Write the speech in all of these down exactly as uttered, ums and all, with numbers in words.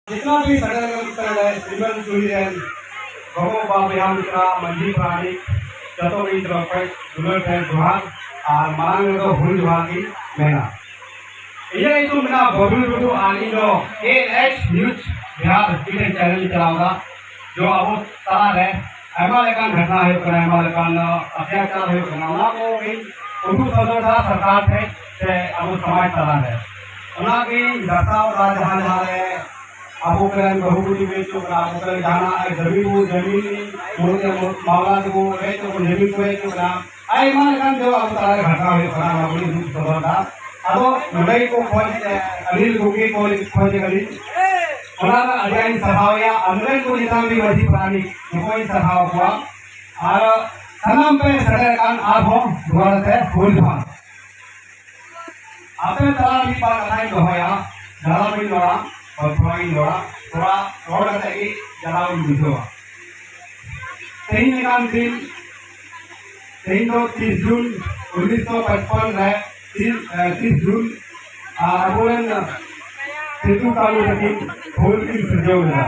ᱡᱤᱛᱱᱟ ᱵᱷᱤ ᱥᱟᱜᱟᱲ ᱥᱤᱢᱟᱹᱱ ᱪᱩᱲᱤ ᱨᱮᱱ ᱜᱚᱜᱚ ᱵᱟᱵᱟ ᱵᱚᱭᱦᱟ ᱢᱤᱥᱨᱟ ᱢᱟᱹᱡᱷᱤ ᱯᱟᱨᱟᱱᱤᱠ ᱡᱚᱛᱚ ᱜᱮ ᱤᱧ ᱛᱚᱨᱚᱯ ᱠᱷᱚᱱ ᱫᱩᱞᱟᱹᱲ ᱛᱮ ᱡᱚᱦᱟᱨ ᱟᱨ ᱢᱟᱲᱟᱝ ᱨᱮᱫᱚ ᱦᱩᱞ ᱡᱚᱦᱟᱨ ᱜᱤᱧ ᱢᱮᱱᱟ᱾ ᱤᱧᱟᱹᱜ ᱧᱩᱛᱩᱢ ᱢᱮᱱᱟᱜᱼᱟ ᱵᱚᱵᱤ ᱴᱩᱰᱩ ᱟᱨ ᱤᱧ ᱫᱚ ᱮᱱ ᱮᱭᱤᱪ ᱱᱤᱭᱩᱡᱽ ᱵᱤᱦᱟᱨ ᱢᱤᱫᱴᱮᱱ ᱪᱮᱱᱮᱞ ᱤᱧ ᱪᱟᱞᱟᱣ ᱮᱫᱟ᱾ ᱡᱚ ᱟᱵᱚ ᱛᱟᱞᱟᱨᱮ ᱟᱭᱢᱟ ᱞᱮᱠᱟᱱ ᱜᱷᱚᱴᱱᱟ ᱦᱩᱭᱩᱜ ᱠᱟᱱᱟ, ᱟᱭᱢᱟ ᱞᱮᱠᱟᱱ ᱚᱛᱛᱟᱪᱟᱨ ᱦᱩᱭᱩᱜ ᱠᱟᱱᱟ, ᱚᱱᱟ ᱠᱚ ᱤᱧ ᱩᱫᱩᱜ ᱥᱚᱫᱚᱨ ᱮᱫᱟ ᱥᱚᱨᱠᱟᱨ ᱴᱷᱮᱱ ᱥᱮ ᱟᱵᱚ ᱥᱚᱢᱟᱡᱽ ᱛᱟᱞᱟᱨᱮ᱾ ᱚᱱᱟᱜᱤᱧ ᱫᱟᱨᱥᱟᱣ ᱮᱫᱟ ᱡᱟᱦᱟᱸ ᱡᱟᱦᱟᱸ ᱨᱮ ᱟᱵᱚ ᱠᱚᱨᱮᱱ ᱵᱟᱹᱦᱩ ᱠᱩᱲᱤ ᱠᱚ ᱦᱤᱡᱩᱜ ᱠᱟᱱᱟ, ᱟᱵᱚ ᱠᱚᱨᱮᱱ ᱡᱟᱦᱟᱱᱟᱜ ᱡᱟᱹᱢᱤ ᱠᱚ, ᱡᱟᱹᱢᱤ ᱢᱩᱞᱩᱡ ᱢᱟᱢᱞᱟ ᱛᱮᱠᱚ ᱨᱮᱡ ᱛᱮᱠᱚ ᱡᱟᱹᱢᱤ ᱠᱚ ᱨᱮᱡ ᱠᱟᱱᱟ, ᱟᱭᱢᱟ ᱞᱮᱠᱟᱱ ᱡᱚ ᱟᱵᱚ ᱛᱟᱞᱟᱨᱮ ᱜᱷᱚᱴᱱᱟ ᱦᱩᱭᱩᱜ ᱠᱟᱱᱟ, ᱚᱱᱟ ᱠᱚ ᱤᱧ ᱥᱚᱫᱚᱨ ᱮᱫᱟ᱾ ᱟᱫᱚ ᱱᱚᱰᱮ ᱜᱮᱠᱚ ᱠᱷᱚᱡᱽ, ᱟᱹᱞᱤᱧ ᱠᱚᱜᱮ ᱠᱚ ᱠᱷᱚᱡᱽ ᱠᱟᱹᱞᱤᱧ, ᱚᱱᱟ ᱨᱮᱱᱟᱜ ᱟᱹᱰᱤ ᱟᱹᱰᱤᱧ ᱥᱟᱨᱦᱟᱣᱮᱭᱟ᱾ ᱟᱨ ᱱᱚᱰᱮᱱ ᱠᱚ ᱡᱮᱛᱟ ᱢᱟᱹᱡᱷᱤ ᱯᱟᱨᱟᱱᱤᱠ ᱱᱩᱠᱩᱧ ᱥᱟᱨᱦᱟᱣ ᱠᱚᱣᱟ᱾ ᱟᱨ ᱥᱟᱱᱟᱢ ᱯᱮ ᱥᱮᱴᱮᱨ ᱟᱠᱟᱱ ᱟᱨᱦᱚᱸ ᱫᱩᱣᱟᱨᱟ ᱛᱮ ᱦᱩᱞ ᱢᱟᱦᱟ ᱟᱯᱮ ᱛᱟᱞᱟ ᱢᱤᱫ ᱵᱟᱨ ᱠᱟᱛᱷᱟᱧ ᱫᱚᱦᱚᱭᱟ, ᱡᱟᱞᱟ ᱵᱟᱹᱧ ᱨᱚᱲᱟ, ᱦᱚᱲ ᱛᱷᱚᱲᱟᱧ ᱨᱚᱲᱟ, ᱛᱷᱚᱲᱟ ᱨᱚᱲ ᱠᱟᱛᱮ ᱜᱮ ᱡᱟᱞᱟ ᱵᱚᱱ ᱵᱩᱡᱷᱟᱹᱣᱟ᱾ ᱛᱮᱦᱮᱧ ᱞᱮᱠᱟᱱ ᱫᱤᱱ, ᱛᱮᱦᱮᱧ ᱫᱚ ᱛᱤᱥ ᱡᱩᱱ ᱩᱱᱤᱥᱥᱚ ᱯᱟᱸᱪᱯᱚᱱ ᱨᱮ ᱛᱤᱥ, ᱮ, ᱛᱤᱥ ᱡᱩᱱ, ᱟᱨ ᱟᱵᱚᱨᱮᱱ ᱥᱤᱫᱩ ᱠᱟᱹᱱᱦᱩ ᱛᱟᱹᱠᱤᱱ ᱦᱩᱞ ᱠᱤᱱ ᱥᱤᱨᱡᱟᱹᱣ ᱞᱮᱫᱟ᱾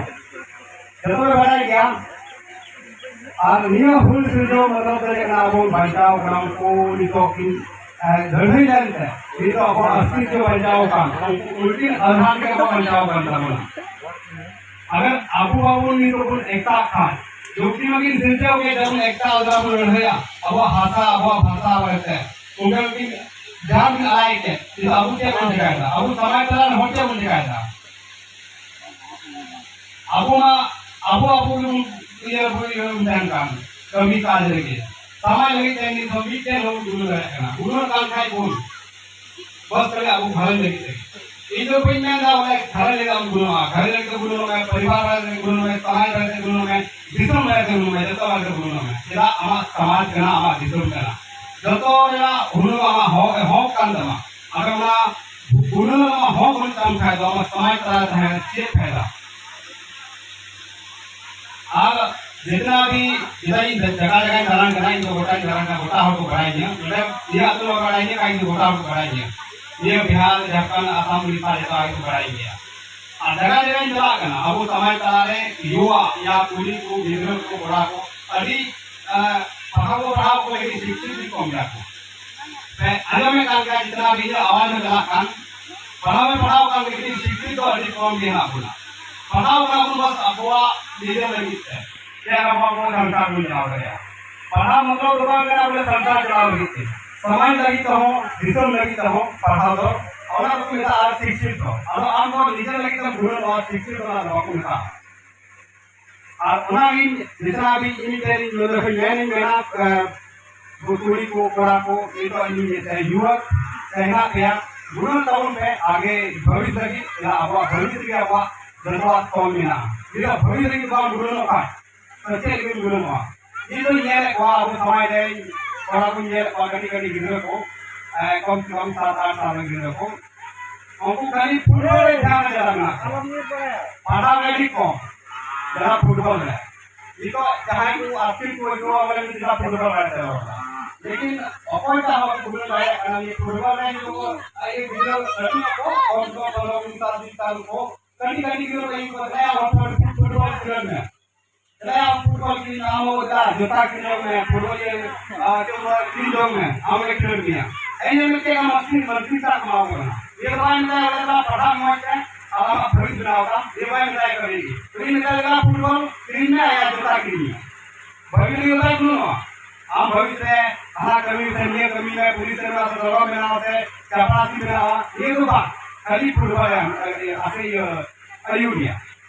ᱡᱚᱛᱚ ᱯᱮ ᱵᱟᱲᱟᱭ ᱜᱮᱭᱟ᱾ ᱟᱨ ᱱᱤᱭᱟᱹ ᱦᱩᱞ ᱥᱤᱨᱡᱟᱹᱣ ᱢᱚᱛᱞᱚᱵ ᱫᱚ ᱦᱩᱭᱩᱜ ᱠᱟᱱᱟ ᱟᱵᱚ ᱵᱟᱧᱪᱟᱣ ᱠᱟᱱᱟ ᱩᱱᱠᱩ ᱱᱤᱛᱚᱜ ᱠᱤᱱ, ᱮ, ᱞᱟᱹᱲᱦᱟᱹᱭ ᱞᱮᱱᱛᱮ ᱱᱤᱛᱚᱜ ᱟᱵᱚ ᱚᱥᱛᱤᱛᱣ ᱵᱟᱧᱪᱟᱣ ᱟᱠᱟᱱ ᱩᱱᱠᱤᱱ ᱟᱫᱷᱟᱨ ᱜᱮ ᱟᱵᱚ ᱵᱟᱧᱪᱟᱣ ᱠᱟᱱ ᱛᱟᱵᱚᱱᱟ᱾ ᱟᱜᱟᱨ ᱟᱵᱚ ᱵᱟᱵᱚᱱ ᱱᱤᱛᱚᱜ ᱵᱚᱱ ᱮᱠᱛᱟᱜ ᱠᱷᱟᱱ, ᱡᱩᱠᱛᱤ ᱢᱟᱵᱤᱱ ᱥᱤᱨᱡᱟᱹᱣ ᱜᱮ ᱡᱮᱢᱚᱱ ᱮᱠᱛᱟ ᱟᱞᱟᱫᱟ ᱵᱚᱱ ᱞᱟᱹᱲᱦᱟᱹᱭᱟ, ᱟᱵᱚᱣᱟᱜ ᱵᱷᱟᱥᱟ, ᱟᱵᱚᱣᱟᱜ ᱵᱷᱟᱥᱟ ᱵᱟᱨᱮᱛᱮ ᱩᱱᱠᱩ ᱵᱤᱱ ᱡᱟᱦᱟᱸ ᱵᱤᱱ ᱟᱲᱟᱭ ᱠᱮᱫ, ᱠᱤᱱᱛᱩ ᱟᱵᱚ ᱪᱮᱫ ᱵᱚᱱ ᱪᱮᱠᱟᱭᱮᱫᱟ? ᱟᱵᱚ ᱥᱚᱢᱟᱡᱽ ᱛᱟᱞᱟ ᱨᱮ ᱦᱚᱲ ᱪᱮᱫ ᱵᱚᱱ ᱪᱮᱠᱟᱭᱮᱫᱟ? ᱟᱵᱚ ᱢᱟ ᱟᱵᱚ ᱟᱵᱚ ᱜᱮᱵᱚᱱ ᱤᱭᱟᱹ ᱵᱚᱱ ᱤᱭᱟᱹ ᱵᱚᱱ ᱛᱟᱦᱮᱱ ᱠᱟᱱ ᱠᱟᱹᱢᱤ ᱠᱟᱡᱽ ᱨᱮᱜᱮ᱾ ᱥᱚᱢᱟᱡᱽ ᱞᱟᱹᱜᱤᱫ ᱛᱮ ᱱᱤᱛ ᱦᱚᱸ ᱢᱤᱫᱴᱮᱱ ᱦᱚᱸ ᱵᱚᱱ ᱜᱩᱱᱟᱹᱣ ᱫᱟᱲᱮᱭᱟᱜ ᱠᱟᱱᱟ᱾ ᱜᱩᱱᱟᱹᱣ ᱠᱟᱱ ᱠᱷᱟᱡ ᱵᱚᱱ ᱵᱟᱥ ᱠᱷᱟᱹᱞᱤ ᱟᱵᱚ ᱜᱷᱟᱨᱚᱸᱡᱽ ᱞᱟᱹᱜᱤᱫ ᱛᱮ᱾ ᱤᱧ ᱫᱚ ᱵᱟᱹᱧ ᱢᱮᱱᱫᱟ ᱵᱚᱞᱮ ᱜᱷᱟᱨᱚᱸᱡᱽ ᱞᱟᱹᱜᱤᱫ ᱟᱢ ᱜᱩᱱᱟᱹᱣᱟ, ᱜᱷᱟᱨᱚᱸᱡᱽ ᱞᱟᱹᱜᱤᱫ ᱜᱩᱱᱟᱹᱣ ᱢᱮ, ᱯᱚᱨᱤᱵᱟᱨ ᱞᱟᱹᱜᱤᱫ ᱜᱩᱱᱟᱹᱣ ᱢᱮ, ᱥᱚᱢᱟᱡᱽ ᱞᱟᱹᱜᱤᱫ ᱜᱩᱱᱟᱹᱣ ᱢᱮ, ᱫᱤᱥᱚᱢ ᱞᱟᱹᱜᱤᱫ ᱜᱩᱱᱟᱹᱣ ᱢᱮ, ᱡᱚᱛᱚ ᱞᱟᱹᱜᱤᱫ ᱜᱩᱱᱟᱹᱣ ᱢᱮ᱾ ᱪᱮᱫᱟᱜ ᱟᱢᱟᱜ ᱥᱚᱢᱟᱡᱽ ᱠᱟᱱᱟ, ᱟᱢᱟᱜ ᱫᱤᱥᱚᱢ ᱠᱟᱱᱟ, ᱡᱚᱛᱚ ᱨᱮᱱᱟᱜ ᱜᱩᱱᱟᱹᱣ ᱟᱢᱟᱜ ᱦᱚᱠ, ᱦᱚᱠ ᱠᱟᱱ ᱛᱟᱢᱟ᱾ ᱟᱫᱚ ᱚᱱᱟ ᱜᱩᱱᱟᱹᱣ ᱟᱢᱟᱜ ᱦᱚᱠ ᱵᱟᱹᱱᱩᱜ ᱛᱟᱢ ᱠᱷᱟᱡ ᱫᱚ ᱟᱢᱟᱜ ᱥᱚᱢᱟᱡᱽ ᱛᱟᱞᱟ ᱨᱮ ᱛᱟᱦᱮᱸ ᱪᱮᱫ ᱯᱷᱟᱭᱫᱟ? ᱟᱨ ᱡᱤᱛᱱᱟ ᱵᱷᱤ ᱡᱤᱛᱱᱟ ᱤᱧ ᱡᱟᱭᱜᱟ ᱡᱟᱭᱜᱟᱧ ᱫᱟᱬᱟᱱ ᱠᱟᱱᱟ, ᱤᱧ ᱫᱚ ᱜᱚᱴᱟᱧ ᱫᱟᱬᱟᱱ ᱠᱟᱱᱟ, ᱜᱚᱴᱟ ᱦᱚᱲ ᱠᱚ ᱵᱟᱲᱟᱭᱤᱧᱟ᱾ ᱱᱚᱰᱮ ᱤᱧᱟᱹᱜ ᱟᱹᱛᱩ ᱵᱟᱠᱚ ᱵᱟᱲᱟᱭᱤᱧᱟ, ᱤᱧ ᱫᱚ ᱜᱚᱴᱟ ᱦᱚᱲ ᱠᱚ ᱵᱟᱲᱟᱭᱤᱧᱟ᱾ ᱱᱤᱭᱟᱹ ᱵᱤᱦᱟᱨ, ᱡᱷᱟᱲᱠᱷᱚᱸᱰ, ᱟᱥᱟᱢ, ᱩᱲᱤᱥᱥᱟ ᱡᱚᱛᱚ ᱦᱚᱲ ᱠᱚ ᱵᱟᱲᱟᱭᱤᱧ ᱜᱮᱭᱟ᱾ ᱟᱨ ᱡᱟᱭᱜᱟ ᱡᱟᱭᱜᱟᱧ ᱪᱟᱞᱟᱜ ᱠᱟᱱᱟ, ᱟᱵᱚ ᱥᱚᱢᱟᱡᱽ ᱛᱟᱞᱟᱨᱮ ᱭᱩᱣᱟ ᱭᱟ ᱠᱩᱲᱤ ᱠᱚ, ᱜᱤᱫᱽᱨᱟᱹ ᱠᱚ, ᱠᱚᱲᱟ ᱠᱚ ᱟᱹᱰᱤ, ᱮ, ᱯᱟᱲᱦᱟᱣ ᱠᱚ ᱯᱟᱲᱦᱟᱣ ᱠᱚ ᱞᱟᱹᱜᱤᱫ ᱥᱤᱠᱠᱷᱤᱛ ᱠᱚᱢ ᱜᱮᱭᱟ ᱠᱚ᱾ ᱯᱮ ᱟᱸᱡᱚᱢᱮᱫ ᱠᱟᱱ ᱜᱮᱭᱟ, ᱡᱤᱛᱱᱟ ᱵᱤᱧ ᱟᱣᱟᱡᱽ ᱦᱚᱸ ᱪᱟᱞᱟᱜ ᱠᱟᱱ, ᱯᱟᱲᱦᱟᱣ ᱮ ᱯᱟᱲᱦᱟᱣ ᱠᱟᱱ ᱞᱮᱠᱤᱱ ᱥᱤᱠᱠᱷᱤᱛ ᱫᱚ ᱟᱹᱰᱤ ᱠᱚᱢ ᱜᱮ ᱦᱮᱱᱟᱜ ᱵᱚᱱᱟ᱾ ᱯᱟᱲᱦᱟᱣ ᱠᱟᱱᱟ ᱵᱚᱱ ᱵᱟᱥ ᱟᱵᱚᱣᱟᱜ ᱱᱤᱡᱮ ᱞᱟᱹᱜᱤᱫ ᱛᱮ, ᱪᱮᱫ ᱟᱵᱚ ᱟᱵᱚ ᱥᱟᱱᱛᱟᱲ ᱵᱚᱱ ᱪᱟᱞᱟᱣ ᱫᱟᱲᱮᱭᱟᱜᱼᱟ᱾ ᱯᱟᱲᱦᱟᱣ ᱢᱚᱛᱞᱚᱵ ᱫᱚ ᱵᱟᱝ ᱠᱟᱱᱟ ᱵᱚᱞᱮ ᱥᱟᱱᱛᱟᱲ ᱪᱟᱞᱟᱣ ᱞᱟᱹᱜᱤᱫ ᱛᱮ, ᱥᱚᱢᱟᱡᱽ ᱞᱟᱹᱜᱤᱫ ᱛᱮᱦᱚᱸ, ᱫᱤᱥᱚᱢ ᱞᱟᱹᱜᱤᱫ ᱛᱮᱦᱚᱸ ᱯᱟᱲᱦᱟᱣ ᱫᱚ ᱚᱱᱟ ᱫᱚᱠᱚ ᱢᱮᱛᱟᱜᱼᱟ ᱥᱤᱠᱠᱷᱤᱛ ᱫᱚ᱾ ᱟᱫᱚ ᱟᱢ ᱫᱚ ᱱᱤᱡᱮ ᱞᱟᱹᱜᱤᱫ ᱛᱮᱢ ᱜᱩᱱᱟᱹᱱᱚᱜᱼᱟ, ᱥᱤᱠᱠᱷᱤᱛ ᱚᱱᱟ ᱫᱚ ᱵᱟᱠᱚ ᱢᱮᱛᱟᱜᱼᱟ᱾ ᱟᱨ ᱚᱱᱟᱜᱤᱧ ᱡᱮᱛᱱᱟ ᱵᱤᱧ ᱤᱧ ᱴᱷᱮᱱ ᱤᱧ ᱱᱚᱰᱮ ᱠᱷᱚᱱ ᱢᱮᱱᱤᱧ ᱢᱮᱱᱟ, ᱮ, ᱠᱩᱲᱤ ᱠᱚ, ᱠᱚᱲᱟ ᱠᱚ, ᱱᱤᱛᱚᱜ ᱤᱧ ᱢᱮᱛᱟᱭᱟ, ᱡᱩᱣᱟᱹᱱ ᱥᱮ ᱦᱮᱱᱟᱜ ᱯᱮᱭᱟ, ᱜᱩᱱᱟᱹᱱ ᱛᱟᱵᱚᱱ ᱯᱮ ᱟᱜᱮ ᱵᱷᱟᱹᱵᱤᱛ ᱞᱟᱹᱜᱤᱫ, ᱪᱮᱫᱟᱜ ᱟᱵᱚᱣᱟᱜ ᱵᱷᱟᱹᱵᱤᱛ ᱨᱮᱜᱮ ᱟᱵᱚᱣᱟᱜ ᱡᱚᱛᱚᱣᱟᱜ ᱛᱚᱞ ᱢᱮᱱᱟᱜᱼᱟ᱾ ᱡᱩᱫᱤ ᱵᱷᱟᱹᱵᱤᱛ ᱞᱟᱹᱜᱤᱫ ᱵᱟᱢ ᱜᱩᱱᱟᱹᱱᱚᱜ ᱠᱷᱟᱱ, ᱛᱚ ᱪᱮᱫ ᱞᱟᱹᱜᱤᱫ ᱜᱩᱱᱟᱹᱱᱚᱜᱼᱟ? ᱤᱧ ᱫᱚᱧ ᱧᱮᱞᱮᱫ ᱠᱚᱣᱟ, ᱟᱵᱚ ᱥᱚᱢᱟᱡᱽ ᱨᱮ ᱠᱚᱲᱟ ᱠᱚᱧ ᱧᱮᱞᱮᱫ ᱠᱚᱣᱟ, ᱠᱟᱹᱴᱤᱡ ᱠᱟᱹᱴᱤᱡ ᱜᱤᱫᱽᱨᱟᱹ ᱠᱚ, ᱮ, ᱠᱚᱢ ᱥᱮ ᱠᱚᱢ ᱥᱟᱛ ᱟᱴ ᱥᱟᱞ ᱨᱮᱱ ᱜᱤᱫᱽᱨᱟᱹ ᱠᱚ, ᱩᱱᱠᱩ ᱠᱷᱟᱹᱞᱤ ᱯᱷᱩᱴᱵᱚᱞ ᱨᱮ ᱫᱷᱮᱭᱟᱱ ᱨᱮ ᱪᱟᱞᱟᱜ ᱠᱟᱱᱟ ᱠᱚ᱾ ᱯᱟᱲᱦᱟᱣ ᱨᱮ ᱟᱹᱰᱤ ᱠᱚᱢ, ᱡᱟᱦᱟᱸ ᱯᱷᱩᱴᱵᱚᱞ ᱨᱮ᱾ ᱱᱤᱛᱚᱜ ᱡᱟᱦᱟᱸᱭ ᱠᱚ ᱟᱥᱠᱮᱛ ᱠᱚ ᱟᱹᱭᱠᱟᱹᱣᱟ, ᱵᱚᱞᱮ ᱩᱱᱤ ᱪᱮᱫᱟᱜ ᱯᱷᱩᱴᱵᱚᱞ ᱵᱟᱭ ᱪᱟᱞᱟᱣ ᱠᱟᱱᱟ? ᱞᱮᱠᱤᱱ ᱚᱠᱚᱭᱴᱟᱜ ᱦᱚᱸ ᱯᱷᱩᱴᱵᱚᱞ ᱫᱟᱲᱮᱭᱟᱜ ᱠᱟᱱᱟ, ᱱᱤᱭᱟᱹ ᱯᱷᱩᱴᱵᱚᱞ ᱨᱮ ᱱᱤᱛᱚᱜ ᱟᱭ ᱜᱤᱫᱽᱨᱟᱹ ᱟᱹᱰᱤ ᱠᱚ ᱠᱚᱢ ᱠᱚ ᱯᱚᱱᱨᱚ ᱩᱱᱤᱥ ᱥᱟᱞ ᱵᱤᱥ ᱥᱟᱞ ᱠᱚ, ᱠᱟᱹᱴᱤᱡ ᱠᱟᱹᱴᱤᱡ ᱜᱤᱫᱽᱨᱟᱹ ᱠᱚ ᱤᱭᱟᱹ ᱠᱚ ᱫᱟᱲᱮᱭᱟᱜᱼᱟ, ᱯᱷᱩᱴᱵᱚᱞ ᱠᱷᱮᱞᱳᱰ ᱢᱮ᱾ ᱪᱮᱫᱟᱜ ᱯᱷᱩᱴᱵᱚᱞ ᱠᱤᱨᱤᱧ ᱢᱮ, ᱟᱢ ᱦᱚᱸ ᱪᱟᱞᱟᱜ ᱡᱩᱛᱟ ᱠᱤᱨᱤᱧ ᱢᱮ, ᱯᱷᱩᱴᱵᱚᱞ ᱤᱭᱟᱹ, ᱟᱨ ᱪᱮᱫ ᱠᱚ ᱠᱤᱨᱤᱧ ᱡᱚᱝ ᱢᱮ, ᱟᱢ ᱞᱮ ᱠᱷᱮᱞᱳᱰ ᱢᱮᱭᱟ᱾ ᱮᱱ ᱦᱤᱞᱳᱜ ᱢᱤᱫᱴᱮᱡ ᱟᱢ ᱢᱟᱹᱥᱤᱱ ᱢᱟᱹᱥᱤᱱ ᱥᱟᱵ ᱠᱟᱢᱟᱣ ᱠᱟᱱᱟ᱾ ᱤᱭᱟᱹ ᱫᱚ ᱵᱟᱭ ᱢᱮᱛᱟᱭᱟ, ᱵᱚᱞᱮ ᱫᱟ ᱯᱟᱲᱦᱟᱜ ᱢᱚᱡᱽ ᱛᱮ, ᱟᱨ ᱟᱢᱟᱜ ᱵᱷᱟᱹᱵᱤᱛ ᱵᱮᱱᱟᱣ ᱠᱟᱜ, ᱤᱭᱟᱹ ᱵᱟᱭ ᱢᱮᱛᱟᱭᱟ ᱠᱟᱹᱢᱤ᱾ ᱩᱱᱤ ᱢᱮᱛᱟᱭ ᱞᱮᱠᱟ ᱯᱷᱩᱴᱵᱚᱞ ᱠᱤᱨᱤᱧ ᱢᱮ, ᱟᱭᱟᱜ ᱡᱩᱛᱟ ᱠᱤᱨᱤᱧ ᱢᱮ᱾ ᱵᱷᱟᱹᱵᱤᱛ ᱨᱮ ᱵᱟᱭ ᱜᱩᱱᱟᱹᱱᱚᱜᱼᱟ᱾ ᱟᱢ ᱵᱷᱟᱹᱵᱤᱛ ᱨᱮ ᱦᱟᱱᱟ ᱠᱟᱹᱢᱤ ᱢᱮ, ᱱᱤᱭᱟᱹ ᱠᱟᱹᱢᱤ ᱢᱮ, ᱯᱩᱞᱤᱥ ᱨᱮ ᱢᱮᱱᱟᱜᱼᱟ, ᱥᱮ ᱫᱚᱨᱚ ᱢᱮᱱᱟᱜᱼᱟ, ᱥᱮ ᱪᱟᱯᱲᱟᱥᱤ ᱢᱮᱱᱟᱜᱼᱟ, ᱤᱭᱟᱹ ᱫᱚ ᱵᱟᱝ, ᱠᱷᱟᱹᱞᱤ ᱯᱷᱩᱴᱵᱚᱞ ᱮ ᱟᱥᱮ ᱤᱭᱟᱹ ᱟᱹᱭᱩᱨᱤᱭᱟ᱾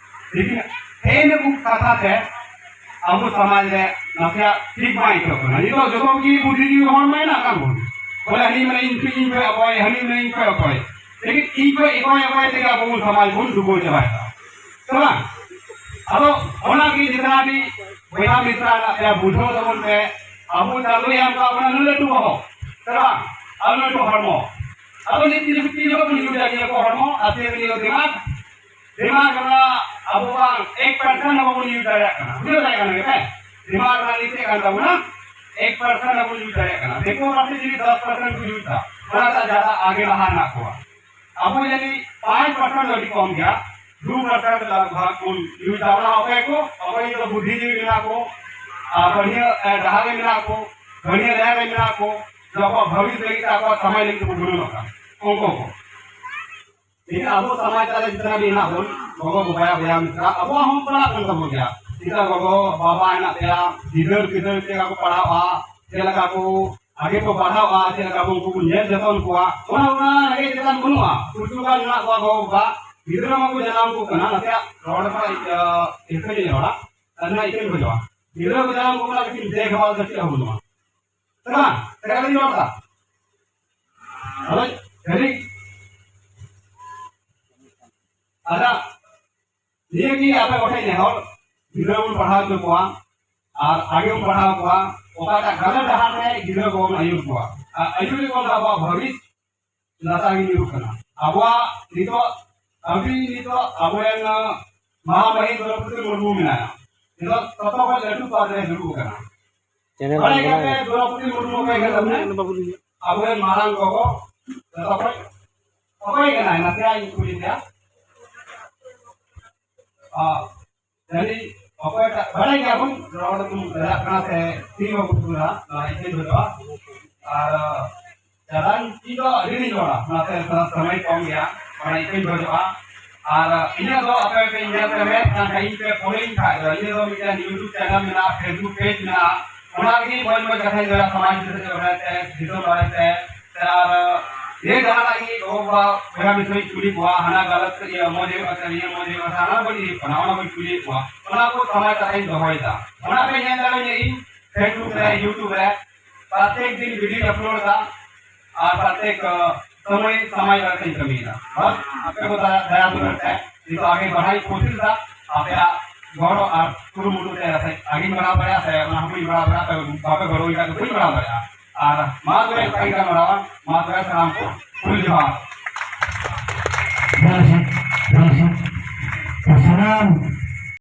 ᱞᱮᱠᱤᱱ ᱮᱱ ᱠᱚ ᱠᱟᱛᱷᱟ ᱛᱮ ᱟᱵᱚ ᱥᱚᱢᱟᱡᱽ ᱨᱮ ᱱᱟᱥᱮᱭᱟᱜ ᱴᱷᱤᱠ ᱵᱟᱝ ᱟᱹᱭᱠᱟᱹᱜ ᱠᱟᱱᱟ᱾ ᱱᱤᱛᱚᱜ ᱡᱚᱛᱚ ᱜᱮ ᱵᱩᱫᱽᱫᱷᱤᱡᱤᱵᱤ ᱦᱚᱲ ᱢᱟ ᱦᱮᱱᱟᱜ ᱠᱟᱜ ᱵᱚᱱ, ᱵᱚᱞᱮ ᱦᱟᱹᱱᱤ ᱢᱮᱱᱟ ᱤᱧ ᱠᱷᱚᱡ ᱤᱧ ᱠᱷᱚᱡ ᱚᱠᱚᱭ, ᱦᱟᱹᱱᱤ ᱢᱮᱱᱟ ᱤᱧ ᱠᱷᱚᱡ ᱚᱠᱚᱭ, ᱞᱮᱠᱤᱱ ᱤᱧ ᱠᱷᱚᱡ ᱚᱠᱚᱭ ᱚᱠᱚᱭ ᱛᱮᱜᱮ ᱟᱵᱚ ᱵᱚᱱ ᱥᱚᱢᱟᱡᱽ ᱵᱚᱱ ᱰᱩᱵᱟᱹᱣ ᱪᱟᱵᱟᱭᱮᱫᱟ, ᱥᱮ ᱵᱟᱝ? ᱟᱫᱚ ᱚᱱᱟᱜᱮ ᱡᱮᱛᱱᱟ ᱵᱤ ᱵᱚᱭᱦᱟ ᱢᱤᱥᱨᱟ ᱦᱮᱱᱟᱜ ᱯᱮᱭᱟ, ᱵᱩᱡᱷᱟᱹᱣ ᱛᱟᱵᱚᱱ ᱯᱮ, ᱟᱵᱚ ᱪᱟᱸᱫᱳᱭ ᱮᱢ ᱠᱟᱜ ᱵᱚᱱᱟ ᱱᱩᱱᱟᱹᱜ ᱞᱟᱹᱴᱩ ᱵᱚᱦᱚᱜ, ᱥᱮ ᱵᱟᱝ? ᱟᱨ ᱞᱟᱹᱴᱩ ᱦᱚᱲᱢᱚ, ᱟᱫᱚ ᱱᱤᱛ ᱛᱤᱱᱟᱹᱜ ᱵᱚᱱ ᱤᱭᱩᱡᱟ ᱱᱤᱭᱟᱹ ᱠᱚ ᱦᱚᱲᱢᱚ, ᱟᱨ ᱛᱤᱱᱟᱹᱜ ᱱᱤᱭᱟᱹ ᱫᱤᱢᱟᱜᱽ, ᱫᱤᱢᱟᱜᱽ ᱨᱮᱱᱟᱜ ᱟᱵᱚᱣᱟᱜ ᱮᱠ ᱯᱟᱨᱥᱮᱱᱴ ᱦᱚᱸ ᱵᱟᱵᱚᱱ ᱤᱭᱩᱡᱽ ᱫᱟᱲᱮᱭᱟᱜ ᱠᱟᱱᱟ᱾ ᱵᱩᱡᱷᱟᱹᱣ ᱫᱟᱲᱮᱭᱟᱜ ᱠᱟᱱᱟ ᱜᱮ ᱯᱮ? ᱫᱤᱢᱟᱜᱽ ᱨᱮᱱᱟᱜ ᱱᱤᱛ ᱪᱮᱫ ᱠᱟᱱ ᱛᱟᱵᱚᱱᱟ? ᱮᱠ ᱯᱟᱨᱥᱮᱱᱴ ᱦᱚᱸ ᱵᱟᱵᱚᱱ ᱤᱭᱩᱡᱽ ᱫᱟᱲᱮᱭᱟᱜ ᱠᱟᱱᱟ᱾ ᱫᱤᱠᱩ ᱯᱟᱹᱨᱥᱤ ᱡᱩᱫᱤ ᱫᱚᱥ ᱯᱟᱨᱥᱮᱱᱴ ᱠᱚ ᱤᱭᱩᱡᱽ ᱫᱟ, ᱚᱱᱟ ᱠᱷᱚᱱ ᱡᱟᱫᱟ ᱟᱜᱮ ᱞᱟᱦᱟ ᱦᱮᱱᱟᱜ ᱠᱚᱣᱟ᱾ ᱟᱵᱚ ᱡᱟᱹᱱᱤᱡ ᱯᱟᱸᱪ ᱯᱟᱨᱥᱮᱱᱴ ᱟᱹᱰᱤ ᱠᱚᱢ ᱜᱮᱭᱟ, ᱫᱩ ᱯᱟᱨᱥᱮᱱᱴ ᱞᱟᱜᱽ ᱵᱷᱟᱜᱽ ᱠᱚ ᱧᱩ ᱪᱟᱵᱟ᱾ ᱚᱠᱚᱭ ᱠᱚ? ᱚᱠᱚᱭ ᱫᱚ ᱵᱩᱫᱽᱫᱷᱤᱡᱤᱵᱤ ᱢᱮᱱᱟᱜ ᱠᱚ, ᱟᱨ ᱵᱟᱹᱲᱤᱭᱟᱹ, ᱮ, ᱰᱟᱦᱟᱨ ᱨᱮ ᱢᱮᱱᱟᱜ ᱠᱚ, ᱵᱟᱹᱲᱤᱭᱟᱹ ᱞᱟᱭᱤᱱ ᱨᱮ ᱢᱮᱱᱟᱜ ᱠᱚ, ᱡᱚᱠᱷᱚᱱ ᱵᱷᱟᱹᱵᱤᱥ ᱞᱟᱹᱜᱤᱫ ᱛᱮ ᱟᱠᱚᱣᱟᱜ ᱥᱚᱢᱟᱡᱽ ᱞᱟᱹᱜᱤᱫ ᱛᱮᱠᱚ ᱜᱩᱱᱟᱹᱱᱚᱜ ᱠᱟᱱ, ᱩᱱᱠᱩ ᱠᱚ᱾ ᱛᱮᱦᱮᱧ ᱟᱵᱚ ᱥᱚᱢᱟᱡᱽ ᱛᱟᱞᱟ ᱡᱤᱛᱱᱟ ᱵᱤ ᱦᱮᱱᱟᱜ ᱵᱚᱱ, ᱜᱚᱜᱚ ᱵᱟᱵᱟ ᱵᱚᱭᱦᱟ ᱢᱤᱥᱨᱟ, ᱟᱵᱚᱣᱟᱜ ᱦᱚᱸ ᱯᱟᱲᱟᱜ ᱠᱟᱱ ᱛᱟᱵᱚᱱ ᱜᱮᱭᱟ᱾ ᱱᱤᱛᱚᱜ ᱜᱚᱜᱚ ᱵᱟᱵᱟ ᱦᱮᱱᱟᱜ ᱯᱮᱭᱟ, ᱜᱤᱫᱟᱹᱨ ᱯᱤᱫᱟᱹᱨ ᱪᱮᱫ ᱞᱮᱠᱟ ᱠᱚ ᱯᱟᱲᱦᱟᱜᱼᱟ, ᱪᱮᱫ ᱞᱮᱠᱟ ᱠᱚ ᱟᱜᱮ ᱠᱚ ᱯᱟᱲᱦᱟᱣᱜᱼᱟ, ᱪᱮᱫ ᱞᱮᱠᱟ ᱵᱚᱱ, ᱩᱱᱠᱩ ᱵᱚᱱ ᱧᱮᱞ ᱡᱚᱛᱚᱱ ᱠᱚᱣᱟ, ᱚᱱᱟ, ᱚᱱᱟ ᱨᱮᱸᱜᱮᱡ ᱛᱮᱛᱟᱝ ᱵᱟᱹᱱᱩᱜᱼᱟ᱾ ᱯᱨᱚᱪᱩᱨ ᱜᱟᱱ ᱢᱮᱱᱟᱜ ᱠᱚᱣᱟ ᱜᱚ ᱵᱟᱵᱟ, ᱜᱤᱫᱽᱨᱟᱹ ᱢᱟᱠᱚ ᱡᱟᱱᱟᱢ ᱠᱚ ᱠᱟᱱᱟ, ᱱᱟᱥᱮᱭᱟᱜ ᱨᱚᱲ ᱨᱮᱢᱟ, ᱤᱭᱟᱹ, ᱦᱤᱨᱠᱟᱹ ᱧᱚᱜ ᱤᱧ ᱨᱚᱲᱟ, ᱟᱨ ᱱᱚᱣᱟ ᱤᱠᱟᱹᱧ ᱠᱷᱚᱡᱚᱜᱼᱟ᱾ ᱜᱤᱫᱽᱨᱟᱹ ᱠᱚ ᱡᱟᱱᱟᱢ ᱠᱚ ᱠᱟᱱᱟ, ᱞᱮᱠᱤᱱ ᱫᱮᱠᱷᱵᱷᱟᱞ ᱫᱚ ᱪᱮᱫ ᱦᱚᱸ ᱵᱟᱹᱱᱩᱜᱼᱟ᱾ ᱥᱮ ᱵᱟᱝ? ᱥᱮ ᱠᱟᱛᱷᱟ ᱞᱤᱧ ᱨᱚᱲ ᱮᱫᱟ? ᱦᱳᱭ, ᱥᱟᱹᱨᱤ᱾ ᱟᱫᱚ ᱱᱤᱭᱟᱹ ᱜᱮ ᱟᱯᱮ ᱠᱚᱴᱷᱮᱱ ᱱᱮᱦᱚᱨ, ᱜᱤᱫᱽᱨᱟᱹ ᱵᱚᱱ ᱯᱟᱲᱦᱟᱣ ᱦᱚᱪᱚ ᱠᱚᱣᱟ, ᱟᱨ ᱟᱜᱮ ᱵᱚᱱ ᱯᱟᱲᱦᱟᱣ ᱠᱚᱣᱟ, ᱚᱠᱟᱴᱟᱜ ᱜᱟᱞᱟᱛ ᱰᱟᱦᱟᱨ ᱨᱮ ᱜᱤᱫᱽᱨᱟᱹ ᱠᱚᱵᱚᱱ ᱟᱹᱭᱩᱨ ᱠᱚᱣᱟ᱾ ᱟᱨ ᱟᱹᱭᱩᱨ ᱞᱮᱠᱷᱟᱱ ᱫᱚ ᱟᱵᱚᱣᱟᱜ ᱵᱷᱟᱹᱵᱤᱛ ᱞᱟᱛᱟᱨ ᱜᱮ ᱧᱩᱨᱩᱜ ᱠᱟᱱᱟ᱾ ᱟᱵᱚᱣᱟᱜ ᱱᱤᱛᱚᱜ, ᱟᱹᱵᱤᱱ ᱱᱤᱛᱚᱜ ᱟᱵᱚᱨᱮᱱ, ᱟᱸ, ᱢᱟᱦᱟ ᱢᱟᱹᱦᱤ ᱫᱨᱚᱯᱚᱫᱤ ᱢᱩᱨᱢᱩ ᱢᱮᱱᱟᱭᱟ, ᱱᱤᱛᱚᱜ ᱡᱚᱛᱚ ᱠᱷᱚᱱ ᱞᱟᱹᱴᱩ ᱯᱚᱫᱽ ᱨᱮ ᱫᱩᱲᱩᱵ ᱟᱠᱟᱱᱟ᱾ ᱪᱮᱱᱮᱞ ᱵᱟᱲᱟᱭ ᱵᱟᱝ ᱜᱮᱭᱟ ᱯᱮ ᱵᱮᱱᱟᱣ᱾ ᱫᱨᱚᱯᱚᱫᱤ ᱢᱩᱨᱢᱩ ᱚᱠᱚᱭ ᱠᱟᱱᱟ? ᱟᱵᱚᱨᱮᱱ ᱢᱟᱨᱟᱝ ᱜᱚᱜᱚ ᱡᱚᱛᱚ ᱠᱷᱚᱱ ᱚᱠᱚᱭ ᱠᱟᱱᱟᱭ? ᱱᱟᱥᱮᱭᱟᱜ ᱤᱧ ᱠᱩᱞᱤ ᱯᱮᱭᱟ᱾ ᱟᱸ, ᱡᱟᱹᱱᱤᱡ ᱚᱠᱚᱭᱴᱟᱜ ᱵᱟᱲᱟᱭ ᱜᱮᱭᱟᱵᱚᱱ, ᱨᱚᱲ ᱵᱚᱱ ᱫᱟᱲᱮᱭᱟᱜ ᱠᱟᱱᱟ ᱥᱮ ᱛᱤ ᱵᱟᱵᱚᱱ ᱠᱩᱞᱟ, ᱱᱚᱣᱟ ᱤᱠᱟᱹᱧ ᱠᱷᱚᱡᱚᱜᱼᱟ᱾ ᱟᱨ ᱡᱟᱫᱟ ᱤᱧ ᱫᱚ ᱟᱹᱰᱤ ᱞᱤᱧ ᱨᱚᱲᱟ, ᱚᱱᱟᱛᱮ ᱛᱷᱚᱲᱟ ᱥᱚᱢᱚᱭ ᱠᱚᱢ ᱜᱮᱭᱟ, ᱚᱱᱟ ᱤᱠᱟᱹᱧ ᱠᱷᱚᱡᱚᱜᱼᱟ᱾ ᱟᱨ ᱤᱧᱟᱹᱜ ᱫᱚ ᱟᱯᱮ ᱯᱮ ᱧᱮᱞ ᱯᱮ, ᱢᱮᱱᱠᱷᱟᱱ ᱤᱧ ᱯᱮ ᱯᱷᱚᱞᱳᱭᱤᱧ ᱠᱷᱟᱡ ᱫᱚ, ᱤᱧᱟᱹᱜ ᱫᱚ ᱢᱤᱫᱴᱮᱱ YouTube ᱪᱮᱱᱮᱞ ᱢᱮᱱᱟᱜᱼᱟ, Facebook ᱯᱮᱡᱽ ᱢᱮᱱᱟᱜᱼᱟ, ᱚᱱᱟ ᱨᱮᱜᱮ ᱢᱚᱡᱽ ᱢᱚᱡᱽ ᱠᱟᱛᱷᱟᱧ ᱞᱟᱹᱭᱟ, ᱥᱚᱢᱟᱡᱽ ᱵᱤᱥᱚᱭ ᱛᱮ, ᱫᱤᱥᱚᱢ ᱵᱟᱨᱮ ᱛᱮ, ᱟᱨ ᱡᱮ ᱡᱟᱦᱟᱱᱟᱜ ᱜᱮ ᱜᱚᱜᱚ ᱵᱟᱵᱟ ᱵᱚᱭᱦᱟ ᱢᱤᱥᱤᱨ ᱠᱩᱞᱤ ᱠᱚᱣᱟ, ᱦᱟᱱᱟ ᱜᱟᱞᱟᱛ ᱤᱭᱟᱹ ᱢᱚᱡᱽ ᱦᱩᱭᱩᱜᱼᱟ ᱥᱮ ᱱᱤᱭᱟᱹ ᱢᱚᱡᱽ ᱦᱩᱭᱩᱜᱼᱟ ᱥᱮ ᱦᱟᱱᱟ ᱵᱟᱹᱲᱤᱡ ᱦᱩᱭᱩᱜ ᱠᱟᱱᱟ, ᱚᱱᱟ ᱠᱚ ᱠᱩᱞᱤᱭᱮᱫ ᱠᱚᱣᱟ, ᱚᱱᱟ ᱠᱚ ᱥᱚᱢᱟᱡᱽ ᱛᱟᱞᱟᱧ ᱫᱚᱦᱚᱭᱮᱫᱟ᱾ ᱚᱱᱟ ᱯᱮ ᱧᱮᱞ ᱫᱟᱲᱮᱭᱟᱹᱧᱟ ᱤᱧ Facebook ᱨᱮ, YouTube ᱨᱮ ᱯᱨᱚᱛᱮᱠ ᱫᱤᱱ ᱵᱷᱤᱰᱤᱭᱳ ᱟᱯᱞᱳᱰ ᱮᱫᱟ ᱟᱨ ᱯᱨᱚᱛᱮᱠ, ᱟᱸ, ᱥᱚᱢᱚᱭ ᱥᱚᱢᱟᱡᱽ ᱵᱟᱨᱮ ᱛᱤᱧ ᱠᱟᱹᱢᱤᱭᱮᱫᱟ᱾ ᱵᱟᱥ ᱟᱯᱮ ᱠᱚ ᱫᱟᱭᱟ, ᱫᱟᱭᱟ ᱫᱩᱞᱟᱹᱲ ᱛᱮ ᱱᱤᱛᱚᱜ ᱟᱜᱮ ᱵᱟᱲᱦᱟᱣ ᱤᱧ ᱠᱳᱥᱤᱥ ᱮᱫᱟ᱾ ᱟᱯᱮᱭᱟᱜ ᱜᱚᱲᱚ ᱟᱨ ᱠᱩᱨᱩᱢᱩᱴᱩ ᱛᱮ ᱟᱜᱮᱧ ᱵᱟᱲᱦᱟᱣ ᱫᱟᱲᱮᱭᱟᱜᱼᱟ ᱥᱮ ᱚᱱᱟ ᱦᱚᱸ ᱵᱟᱹᱧ ᱵᱟᱲᱦᱟᱣ ᱫᱟᱲᱮᱭᱟᱜᱼᱟ, ᱟᱯᱮ ᱵᱟᱯᱮ ᱜᱚᱲᱚ ᱤᱧ ᱠᱷᱟᱱ ᱫᱚ ᱵᱟᱹᱧ ᱵᱟᱲᱦᱟᱣ ᱫᱟᱲᱮᱭᱟᱜᱼᱟ᱾ ᱟᱨ ᱢᱟ ᱛᱚᱵᱮ ᱚᱱᱠᱟ ᱜᱮ ᱜᱟᱞᱢᱟᱨᱟᱣᱟ, ᱢᱟ ᱛᱚᱵᱮ ᱥᱟᱱᱟᱢ ᱠᱚ ᱦᱩᱞ ᱡᱚᱦᱟᱨ᱾ ᱥᱟᱱᱟᱢ